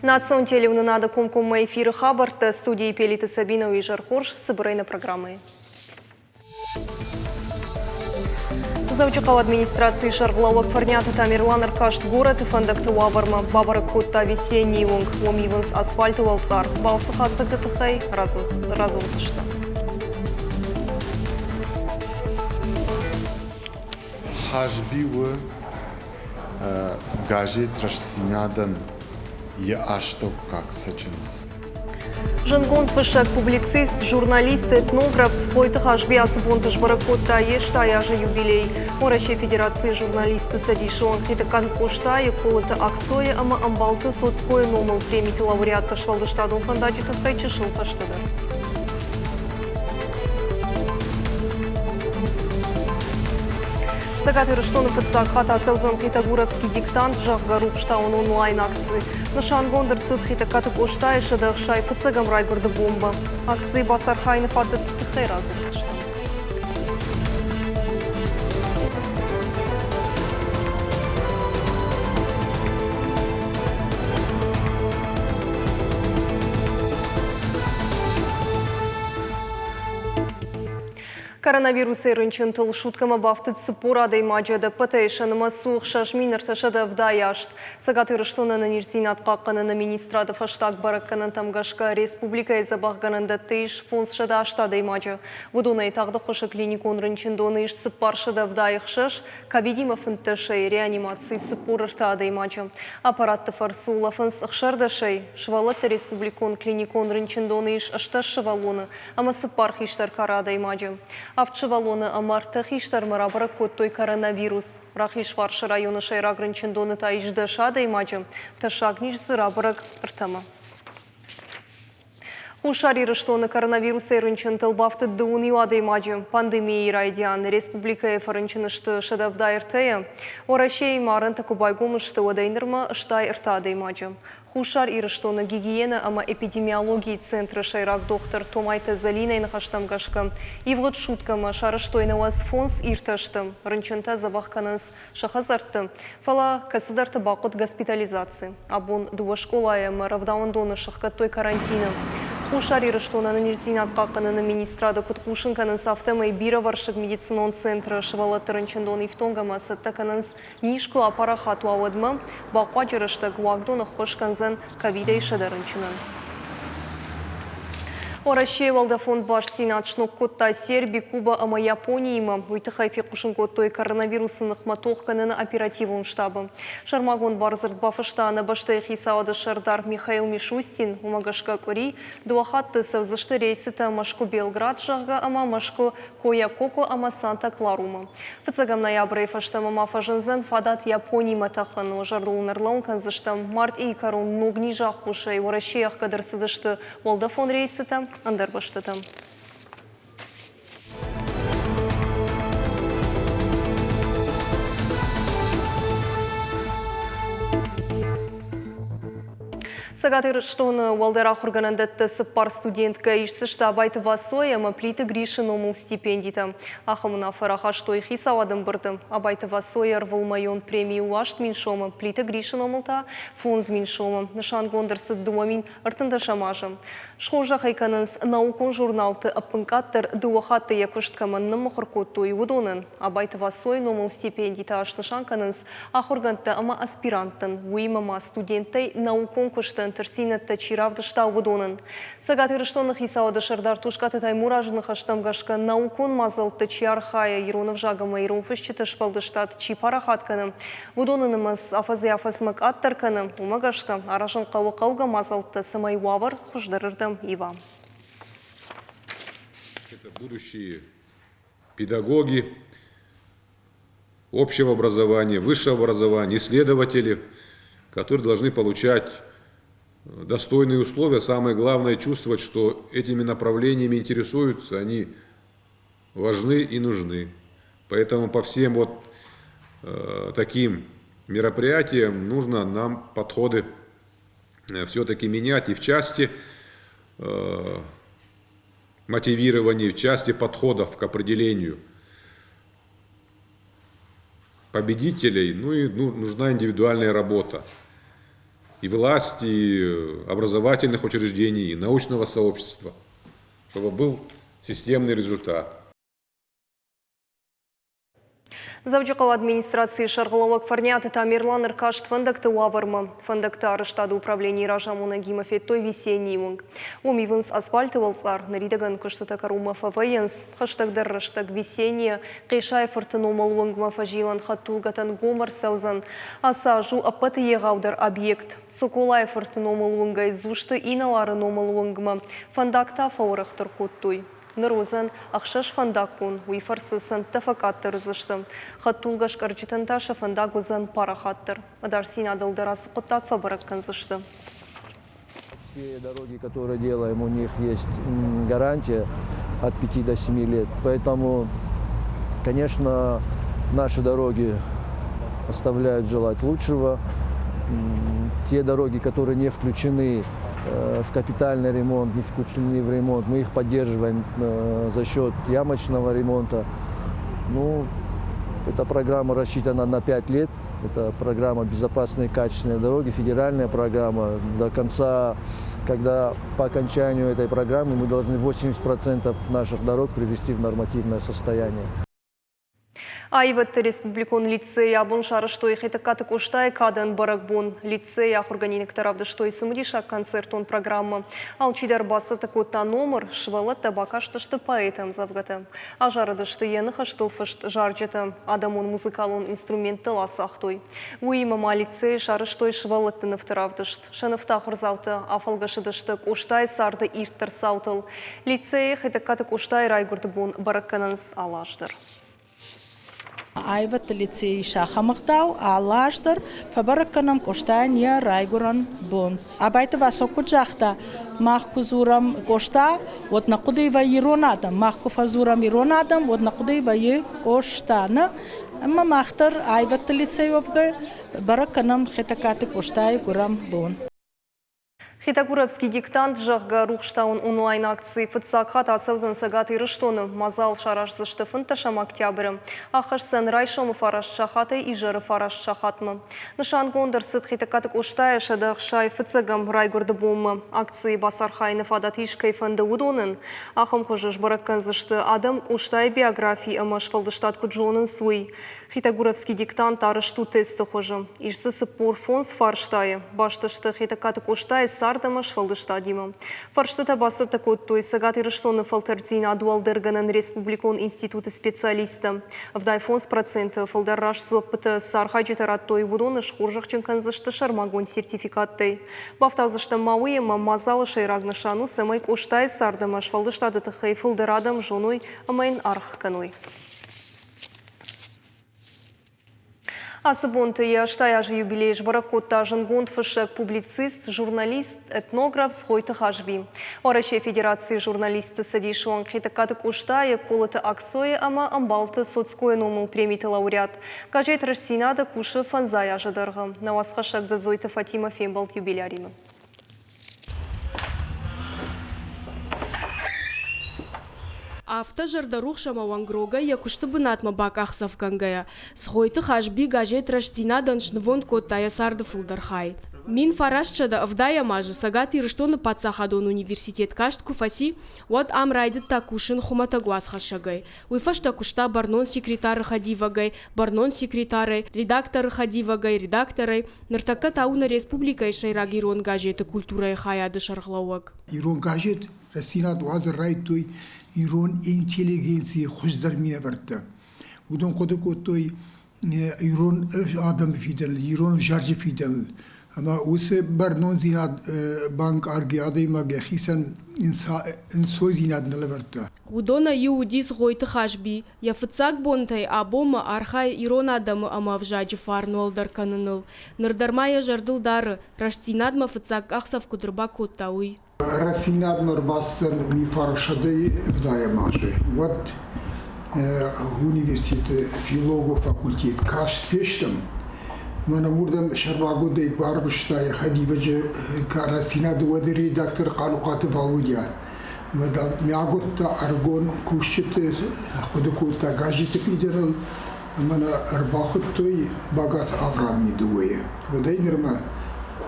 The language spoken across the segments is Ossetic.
Национ телеуынынады комкоммӕ эфиры хабӕрттӕ студийы Пелиты Сабина у изӕр хорз цыбырӕй нӕ программӕйы. Дзӕуджыхъӕуы администрацийы сӕргълӕууӕг Фӕрниаты Тамерлан ӕркаст горӕты фӕндӕгты уавӕрмӕ, бабӕрӕг кодта Весеннийы уынг. Уым ивынц асфальты уӕлцъар. Балцы хатдзӕгты тыххӕй радзурдзысты. Хазби у газет Рӕстдзинад-ӕн йӕ астӕуккаг цӕджындз. Зындгонд фыссӕг, публицист, журналист, этнограф Цгъойты Хазби ацы бонты сбӕрӕг кодта йе стай азы юбилей. Уӕрӕсейы Федерацийы журналистты цӕдисы уӕнг Хетӕгкаты Къостайы, Колыты Аксойы ӕмӕ Ӕмбалты Цоцкойы номыл премиты лауреатты сфӕлдыстадон фӕндаджы тыххӕй чысыл фӕстӕдӕр. Цӕгат Ирыстоны фыццаг хатт ацӕудзӕн Хетагуровский диктант, зӕгъгӕ, рухстауын онлайн-акци. Нысангонд ӕрцыд Хетӕгкаты Къостайы 160 фыццӕгӕм райгуырды бомбӕ. Акцийы бацархайыны фадӕтты тыххӕй радзурдзыстӕм. Коронавирусӕй рынчынтыл суткӕмӕ бафтыд 40 адӕймаджы, ӕдӕппӕтӕй сӕ нымӕц у 6378. Цӕгат Ирыстоны ӕнӕниздзинад хъахъхъӕныны министрады фӕстаг бӕрӕггӕнӕнтӕм гӕсгӕ республикӕйы дзӕбӕхгӕнӕндӕтты ис 508 адӕймаджы. Уыдонӕй тагъд ӕххуысы клиникон рынчындоны ис 476, ковидимӕ фынддӕсӕй, реанимацийы 43 адӕймаджы. Аппаратты фӕрцы улӕфынц ӕхсӕрдӕсӕй. Сывӕллӕтты республикон клиникон рынчындоны ис 18 сывӕллоны ӕмӕ цыппар хистӕр кары адӕймаджы. Авд сывӕллоны ӕмӕ ӕртӕ хистӕрмӕ рабӕрӕг кодтой коронавирус. Рахизфарсы районы сӕйраг рынчындоны та ис 10 адӕймаджы, тӕссаг низ дзы рабӕрӕг ӕртӕмӕ. Хуссар Ирыстоны коронавирусӕй рынчынтыл бафтыд дыууын иу адӕймаджы. Пандемийы райдиан республикӕйы фӕрынчын сты 173-йӕ. Уӕрӕсейы арӕнтӕ куы байгом сты, уӕдӕй нырмӕ 83 адӕймаджы. Хуссар Ирыстоны гигиенӕ ӕмӕ эпидемиологийы центры сӕйраг дохтыр Томайты Зӕлинӕйы ныхӕстӕм гӕсгӕ, ивгъуыд суткӕмӕ сарӕзтой 95 иртӕсты. Рынчынтӕ дзӕбӕх кӕнынц сӕ хӕдзӕртты, фӕлӕ кӕцыдӕрты бахъуыд госпитализаци. Абон дыууӕ скъолайы ӕмӕ рӕвдауӕндоны сӕхгӕдтой карантины. Хуссар Ирыстоны ӕнӕниздзинад хъахъхъӕныны министрады куыд хъусын кӕнынц, афтӕмӕй бирӕвӕрсыг медицинон центры сывӕллӕтты рынчындон ифтонг ӕмӕ цӕттӕ кӕнынц Низ куы апарахат уа, уӕдмӕ бахъуаджы рӕстӕг уагдон ӕххуыс кӕндзӕн ковидӕй 100 рынчынӕн. Уӕрӕсейы уӕлдӕфон бастдзинад сног кодта Серби, Куба ӕмӕ Япониимӕ. Уый тыххӕй фехъусын кодтой коронавирусы ныхмӕ тох кӕныны оперативон штабы. Сӕрмагонд бардзырд бафыста нӕ бӕстӕйы хицауады сӕрдар Михаил Мишустин. Уымӕ гӕсгӕ къуыри дыууӕ хатты цӕудзысты рейсытӕ Мӕскуы-Белград, зӕгъгӕ, ӕмӕ Мӕскуы-Коя-Коко ӕмӕ Санта-Кларумӕ. Фыццӕгӕм ноябрӕй фӕстӕмӕ ма фӕзындзӕн фадат Японимӕ тӕхын. Уӕ зӕрдыл ын ӕрлӕууын кӕндзыстӕм, мартъийы кӕрон ног низы аххосӕй Уӕрӕсейы ӕхгӕд ӕрцыдысты уӕлдӕфон рейсытӕ ӕндӕр бӕстӕтӕм. Цӕгат Ирыстоны уӕлдӕр ахуыргӕнӕндӕтты цыппар студенткӕ исдзысты Абайты Васойы ӕмӕ Плиты Грисы номыл стипендитӕ. Ахӕм уынаффӕ рахастой хицауады ӕмбырды. Абайты Васойы ӕрвылмӕйон преми у 8000 сомы, Плиты Грисы номыл та 5000 сомы. Нысангонд ӕрцыд 2013 азы. Схорзӕх ӕй кӕнынц, наукон журналты ӕппынкъаддӕр дыууӕ хатты йӕ куыст кӕмӕн ныммыхуыр кодтой, уыдонӕн. Абайты Васойы номыл стипендитӕ снысан кӕнынц ахуыргӕндтӕ ӕмӕ аспиранттӕн, уыимӕ ма студенттӕй наукон куысты ӕнтыстдзинӕдтӕ чи равдыста, уыдонӕн. Цӕгат Ирыстоны хицауады сӕрдар Тускъаты Таймуразы ныхӕстӕм гӕсгӕ, наукон мадзӕлтты чи архайы, ирон ӕвзаг ӕмӕ ирон фысджыты сфӕлдыстад чи парахат кӕны, уыдоны нымӕц афӕдзӕй-афӕдзмӕ къаддӕр кӕны. Уымӕ гӕсгӕ аразын хъӕуы хъӕугӕ мадзӕлттӕ, цӕмӕй уавӕр хуыздӕрырдӕм ива. Это будущие педагоги, общего образования, высшего образования, исследователи, которые должны получать достойные условия. Самое главное чувствовать, что этими направлениями интересуются, они важны и нужны. Поэтому по всем вот таким мероприятиям нужно нам подходы все-таки менять и в части мотивирования, в части подходов к определению победителей, ну и нужна индивидуальная работа. и власти, и образовательных учреждений, и научного сообщества, чтобы был системный результат. Дзӕуджыхъӕуы администрацийы сӕргълӕууӕг Фӕрниаты Тамерлан ӕркаст фӕндӕгты уавӕрмӕ. Фӕндӕгты арӕзтады управленийы разамонӕгимӕ федтой Весеннийы уынг. Уым ивынц асфальты уӕлцъар, ныридӕгӕн куыстытӕ кӕронмӕ фӕвӕййынц. Хӕстӕгдӕр рӕстӕг Весеннийы Хъесайы фырты номыл уынгмӕ фӕзилӕн хӕдтулгӕтӕн гом ӕрцӕудзӕн. Ацы аз у ӕппӕты егъаудӕр объект. Цоколайы фырты номыл уынгӕй Дзусты инӕлары номыл уынгмӕ фӕндаг та фӕуӕрӕхдӕр кодтой. Ныр уыдзӕн ӕхсӕз фӕндаггон, уый фӕрцы цӕндтӕ фӕкъаддӕр уыдзысты. Хӕдтулгӕ скъӕрджытӕн та сӕ фӕндаг уыдзӕн парахатдӕр. Ӕдасдзинадыл дӕр ацы хъуыддаг фӕбӕрӕг кӕндзысты. Все дороги, которые делаем, у них есть гарантия от 5 до 7 лет. Поэтому, конечно, наши дороги оставляют желать лучшего. Те дороги, которые не включены в капитальный ремонт, не включены в ремонт, мы их поддерживаем за счет ямочного ремонта. Ну, эта программа рассчитана на 5 лет. Это программа «Безопасные качественные дороги», федеральная программа. До конца, когда по окончанию этой программы мы должны 80% наших дорог привести в нормативное состояние. Аивӕдты республикон лицейы абон сарӕзтой Хетӕгкаты Къостайы кадӕн бӕрӕгбон. Лицейы ахуыргӕнинӕгтӕ равдыстой цымыдисаг концертон программӕ. Алчидӕр бацӕттӕ кодта номыр, сывӕллӕттӕ бакастысты поэты ӕмдзӕвгӕтӕ. Азарыдысты йӕ ныхӕстыл фыст зарджытӕ, адӕмон музыкалон инструменттыл ацагътой. Уыимӕ ма лицейы сарӕзтой сывӕллӕтты нывты равдыст. Сӕ нывты ахуырдзаутӕ афӕлгӕсыдысты Къостайы царды ирддӕр цаутыл. Лицейы Хетӕгкаты Къостайы райгуырды бон бӕрӕг кӕнынц алы аз дӕр. Аивӕдты лицейы ис ахӕм ӕгъдау, алы аз дӕр фӕбӕрӕг кӕнӕм Къостайӕн йӕ райгуырӕн бон. Абайты Васо куыд загъта, мах куы дзурӕм Къоста, уӕд нӕ хъуыдыйы вӕййы ирон адӕм, мах куы фӕдзурӕм ирон адӕм, уӕд нӕ хъуыдыйы вӕййы Къоста. Нӕ? Ӕмӕ мах дӕр аивӕдты лицейы уӕвгӕ бӕрӕг кӕнӕм Хетӕгкаты Къостайы гуырӕн бон. Хетагуровский диктант, зӕгъгӕ, рухстауын онлайн-акци фыццаг хатт ацӕудзӕн Цӕгат Ирыстоны. Мадзал сараздзысты 15 октябры. Ахӕсдзӕн райсомы фараст сахатӕй изӕры фараст сахатмӕ. Нысангонд ӕрцыд Хетӕгкаты Къостайы 165-ӕм райгуырды бонмӕ. Акцийы бацархайыны фадат ис кӕй фӕнды, уыдонӕн. Ахӕм хуызы сбӕрӕг кӕндзысты, адӕм Къостайы биографи ӕмӕ сфӕлдыстад куыд зонынц, уый. Хетагуровский диктант арӕзт у тесты хуызы. Ис дзы 45 фарстайы. Баст сты Хетӕгкаты Къостайы цард ӕмӕ сфӕлдыстадимӕ. Фӕрстытӕ бацӕттӕ кодтой Цӕгат Ирыстоны фӕлтӕрддзинад уӕлдӕргӕнӕн республикон институты специалисттӕ. 75% фылдӕр раст дзуӕппытӕ цы архайджытӕ радтой, уыдоны схорзӕхджын кӕндзысты сӕрмагонд сертификаттӕй. Бафтаудзыстӕм ма уый, ӕмӕ мадзалы сӕйраг нысан у, цӕмӕй Къостайы цард ӕмӕ сфӕлдыстады тыххӕй фылдӕр адӕм зоной ӕмӕ йын аргъ кӕной. Ацы бонты йӕ 80 азы юбилей сбӕрӕг кодта зындгонд фыссӕг, публицист, журналист, этнограф Цгъойты Хазби. Уӕрӕсейы Федерацийы журналистты цӕдисы уӕнг Хетӕгкаты Къостайы, Колыты Аксойы ӕмӕ Ӕмбалты Цоцкойы номыл премиты лауреат. Газет «Рӕстдзинад-ы» кусы фӕндзай азы дӕргъы. Нӕ уацхӕссӕг Дзодзойты Фатимӕ фембӕлд юбиляримӕ. Афтӕ зӕрдӕрухс ӕмӕ уӕнгрогӕй йӕ куысты бынатмӕ бакъахдзӕфгӕнгӕйӕ, Цгъойты Хазби газет «Рӕстдзинад-ӕн» снывонд кодта йӕ царды фылдӕр хай. 1970 азы Цӕгат Ирыстоны паддзахадон университет каст куы фӕци, уӕд ам райдыдта кусын хуымӕтӕг уацхӕссӕгӕй. Уый фӕстӕ куыста бӕрнон секретары хӕдивӕгӕй, бӕрнон секретарӕй, редакторы хӕдивӕгӕй, редакторӕй, ныртӕккӕ та у нӕ республикӕйы сӕйраг ирон газеты культурӕйы хайады сӕргълӕууӕг. Ирон газет «Рӕстдзинад» уадзын райдыдтой ирон интеллигенцийы хуыздӕр минӕвӕрттӕ. Уыдон хъуыды кодтой ирон адӕмы фидӕныл, ирон ӕвзаджы фидӕныл. Ӕмӕ уыцы бӕрнондзинад банкъаргӕ адӕймаг йӕхицӕн ӕнцойдзинад нӕ лӕвӕрдта. Уыдонӕй иу уыди Цгъойты Хазби. Йӕ фыццаг бонтӕй абонмӕ архайы ирон адӕмы ӕмӕ ӕвзаджы фарн уӕлдӕр кӕныныл. Ныр дӕр ма йӕ зӕрдыл дары, рӕстдзинадмӕ фыццаг къахдзӕф куыд ӕрбакодта, уый. Рӕстдзинадмӕ ӕрбацыдтӕн мифарсадӕй ӕвдайӕм азы. Уӕд университеты филолого факультет каст фестӕм. Мӕнӕ уырдӕм сӕрмагондӕй барвыста йӕ хӕдивӕджы Рӕстдзинады уӕды редактор Хъаныхъуаты Валодя. Ӕмӕ, дам, мӕ агуырдта ӕрыгон кусджыты, хъуыды кодта газеты фидӕныл. Ӕмӕ нӕ ӕрбахуыдтой Багаты Аврамийы дыууӕйы. Уӕдӕй нырмӕ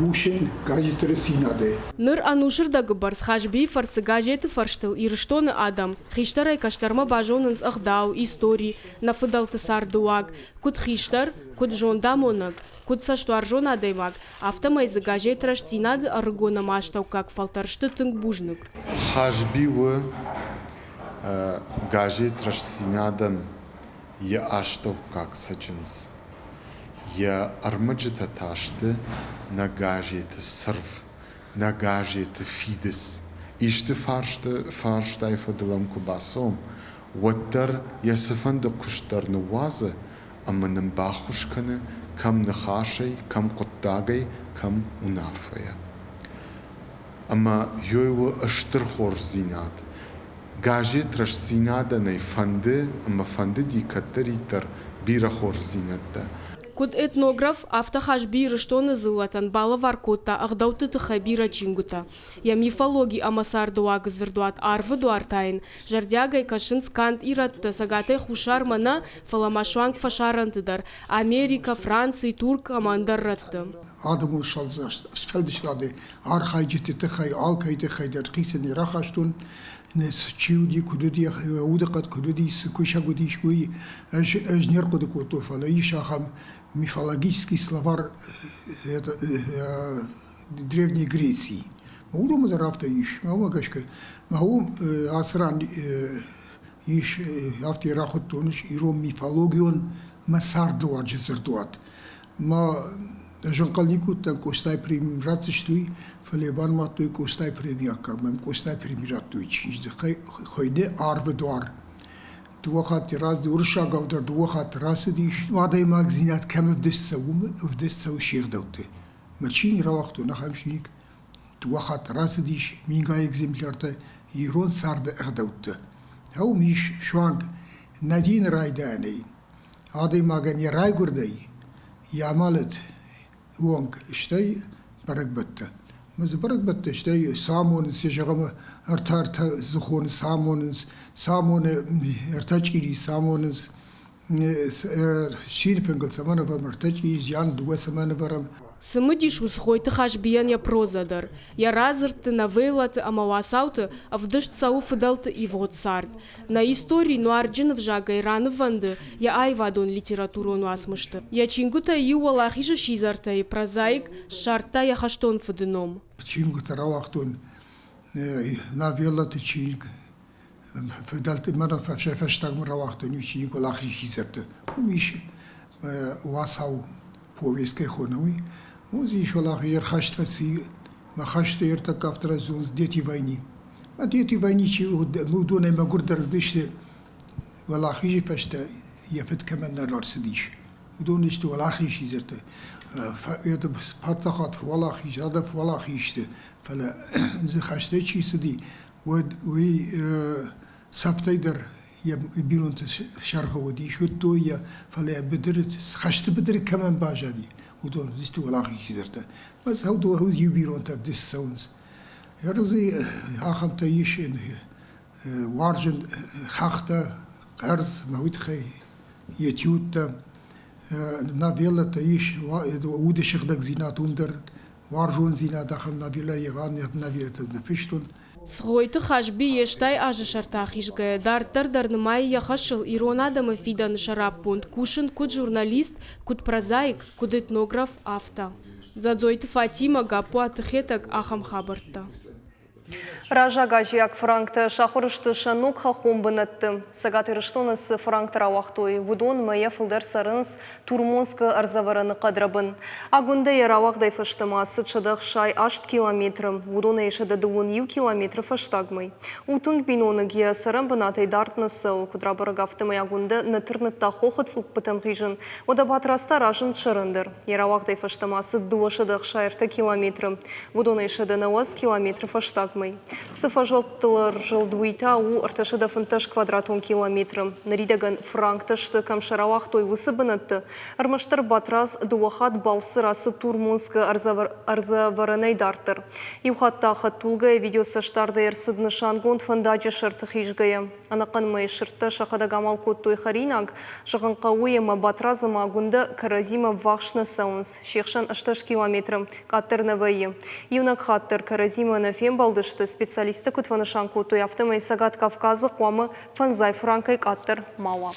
Кусын газеты Рӕстдзинад-ы. Ныр ӕнусырдӕгы бӕрц Хазбийы фӕрцы газеты фӕрстыл Ирыстоны адӕм хистӕрӕй кӕстӕрмӕ базонынц ӕгъдау, истори, нӕ фыдӕлты цардыуаг, куыд хистӕр, куыд зондамонӕг, куыд цӕстуарзон адӕймаг, афтӕмӕй дзы газет Рӕстдзинад-ы ӕрыгон ӕмӕ астӕуккаг фӕлтӕр сты тынг бузныг. Хазби у газет Рӕстдзинад-ӕн йӕ астӕуккаг цӕджындз. Йӕ ӕрмӕджытӕ та сты нӕ газеты цырв, нӕ газеты фидыц. Исты фарстайы фӕдыл ӕм куы бацӕуӕм, уӕддӕр йӕ цыфӕнды куыст дӕр ныууадзы ӕмӕ нын баххуыс кӕны кӕм ныхасӕй, кӕм хъуыддагӕй, кӕм уынаффӕйӕ. Ӕмӕ ёй у стыр хорздзинад. Газет Рӕстдзинад-ӕн ӕй фӕнды ӕмӕ фӕндыди кӕддӕриддӕр бирӕ хорздзинӕдтӕ. Куыд этнограф, афтӕ Хазби Ирыстоны дзыллӕтӕн балӕвар кодта ӕгъдӕутты тыххӕй бирӕ чингуытӕ. Йӕ мифологи ӕмӕ цардыуагы дзырдуат Арвы дуар та йын зӕрдиагӕй кӕсынц канд ирӕттӕ Цӕгатӕй Хуссармӕ нӕ, фӕлӕ ма суанг фӕсарӕнты дӕр – Америкӕ, Франци, Турк ӕмӕ ӕндӕр рӕтты. Адӕмон сфӕлдыстады архайджыты тыххӕй алкӕй тыххӕй дӕр хицӕнӕй рахастон. Чи уыди, куыд уыди, удыхъӕд куыд уыди, цы кусӕг уыдис, уый ӕз не рхъуыды кодтон, фӕлӕ ис ахӕм мифологический словарь Древней Греции. Уыдонмӕ дӕр афтӕ ис. Уымӕ гӕсгӕ уым ацы ран ис, афтӕ рахуыдтон, ирон мифологион мӕ цардыуаджы дзырдуат. Ма ӕз ӕнхъӕл никуы уыдтӕн, Къостай преми ратдзысты, уый, фӕлӕ банымадтой Къостай преми аккаг мӕм Къостай преми радтой чиныджы хуыйны Арвы дуар. Дыууӕ хатты рацыд, уырыссагау дӕр дыууӕ хатты рацыдис. Адӕймагдзинад кӕм ӕвдыст цӕуы, уым ӕвдыст цӕуы се гъдӕутты. Мӕ чиныг рауагътон ахӕм чиныг. Дыууӕ хатты рацыдис мингай экземпляртӕ ирон царды ӕгъдӕуттӕ. Уым ис суанг нӕ дины райдайӕнӕй адӕймагӕн йӕ райгуырдӕй йӕ амӕлӕт онг, стӕй бӕрӕгбӕттӕ. Ӕмӕ дзы бӕрӕгбӕттӕ стӕй цы амонынц, зӕгъӕм, ӕртӕ дзыхоны цы амонынц, цы амоны ӕртӕ чъири цы амонынц, сиры фынгыл цӕмӕн ӕвӕрӕм ӕртӕ чъири, зиан дыууӕ цӕмӕн ӕвӕрӕм. Цымыдис у Цгъойты Хазбийӕн йӕ прозӕ дӕр. Йӕ радзырдты, новеллӕты ӕмӕ уацауты ӕвдыст цӕуы фыдӕлты ивгъуыд цард. Нӕ истори нуарджын ӕвзагӕй ранывӕнды йӕ аивадон литературон уацмысты. Йӕ чингуытӕй иу Уӕлахизы сидзӕртӕ-йы прозаик ссардта йӕ хӕстон фыды ном. Чингуытӕ рауагътон новеллӕты чиныг фыдӕлты мӕнӕ фӕстагмӕ рауагътон иу чиныг Уӕлахизы сидзӕртӕ. Уым ис уацау повесть кӕй хоны, уый. Уым дзы ис Уӕлахиз ӕрхӕст фӕци мӕ хӕсты ӕртӕккӕ афтӕ раззонынц Дети войны. Дети войны чи уыд, уыдонӕй мӕгуырдӕр уыдысты, Уӕлахизы фӕстӕ йӕ фыд кӕмӕн нӕ ӕрцыдис. Уыдон сты уӕлахиз сидзӕртӕ. Паддзахад фӕуӕлахиз, адӕм фӕуӕлахиз сты, фӕлӕ дзы хӕстӕй чи цыди, уӕд уый цӕфтӕй дӕр йӕ бинонты сӕргъы уыдис, уыдтой йӕ, фӕлӕ йӕ быдыры, хӕсты быдыры кӕмӕн баззади, уыдон уыдысты уӕлахиз сидзӕртӕ. Иу бинонтӕ ӕвдыст цӕуынц. Ӕрдзы ахӕмтӕ ис, уарзын хӕхтӕ, ӕрдз мӕ уый тыххӕй этюдтӕ, новеллӕтӕ ис, уды сыгъдӕгдзинад уым дӕр, уарзондзинад ахӕм новеллӕ егъау новеллӕтӕ ныффыстон. Цгъойты Хазби йе стай азы сӕрты ахизгӕйӕ дарддӕр дӕр нымайы йӕ хӕсыл ирон адӕмы фидӕны сӕраппонд кусын куыд журналист, куыд прозаик, куыд этнограф, афтӕ. Дзадзойты Фатимӕ, Гаппуаты Хетӕг, ахӕм хабӕрттӕ. Раззаг азиаг фыранктӕ сахуыр сты сӕ ног хӕххон бынӕтты. Цӕгат Ирыстоны цы фыранктӕ рауагътой, уыдон мӕйӕ фылдӕр цӕрынц Турмонскы ӕрдзӕвӕрӕны хъӕдрӕбын. Агуындӕ йӕ рауагъдӕй фӕстӕмӕ ацыд 168 километры, уыдонӕй 121 километры фӕстаг мӕй. У тынг биноныг, йӕ цӕрӕн бынатӕй дард нӕ цӕуы. Куыд рабӕрӕг, афтӕмӕй Агуындӕ нӕ тырныдта хохы цъуппытӕм хизын. Уӕдӕ Батрадз та разынд сӕрӕндӕр. Йӕ рауагъдӕй фӕстӕмӕ ацыд 263 километры, уыдонӕй 190 километры фӕстаг мӕй. мӕй. Цы фӕзылдтыл ӕрзылд, уый та у 315 квадратон километры. Ныридӕгӕн фыранктӕ сты, кӕм сӕ рауагътой, уыцы бынӕтты. Ӕрмӕстдӕр Батрадз дыууӕ хатт балцы рацыд Турмонскы ӕрдзӕвӕрӕнӕй дарддӕр. Иу хатт та хӕдтулгӕйы видеоцӕстдардӕй ӕрцыд нысангонд фӕндаджы сӕрты хизгӕйӕ. Ӕнӕхъӕн мӕйы сырдтӕ сӕхӕдӕг амал кодтой хӕринаг. Зӕгъын хъӕуы, ӕмӕ Батрадз ӕмӕ Агуындӕ кӕрӕдзимӕ ӕввахс нӕ цӕуынц. Се хсӕн 18 километры къаддӕр нӕ вӕййы. Иунӕг хатт дӕр кӕрӕдзимӕ нӕ фембӕлдысты. Специалисттӕ куыд фӕнысан кодтой, афтӕмӕй Цӕгат Кавказы хъуамӕ фӕндзай франкӕй къаддӕр ма уа.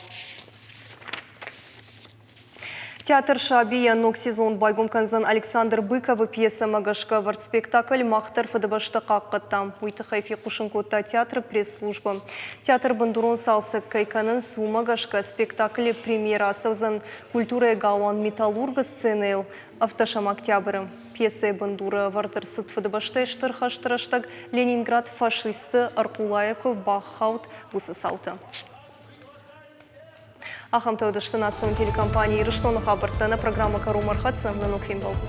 Театр «Саби»-йӕ ног сезон байгом кӕндзӕн Александр Быковы пьесӕмӕ гӕсгӕ ӕвӕрд спектакль «Мах дӕр Фыдыбӕстӕ хъахъхъӕдтам». Уый тыххӕй фехъусын кодта театры пресс-службӕ. Театр бындурон цалцӕг кӕй кӕнынц, уымӕ гӕсгӕ спектаклы премьерӕ ацӕудзӕн культурӕйы галуан «Металлург»-ы сценӕйыл ӕвддӕсӕм октябры. Пьесӕйы бындуры ӕвӕрд ӕрцыд Фыдыбӕстӕйы Стыр хӕсты рӕстӕг Ленинград фашистты ӕрхъулайӕ куы бахауд, уыцы цаутӕ. Ахӕмтӕ уыдысты национ телекомпани Ирыстоны хабӕрттӕ. Нӕ программӕ кӕронмӕ ӕрхӕццӕ. Нӕ ног фембӕлд.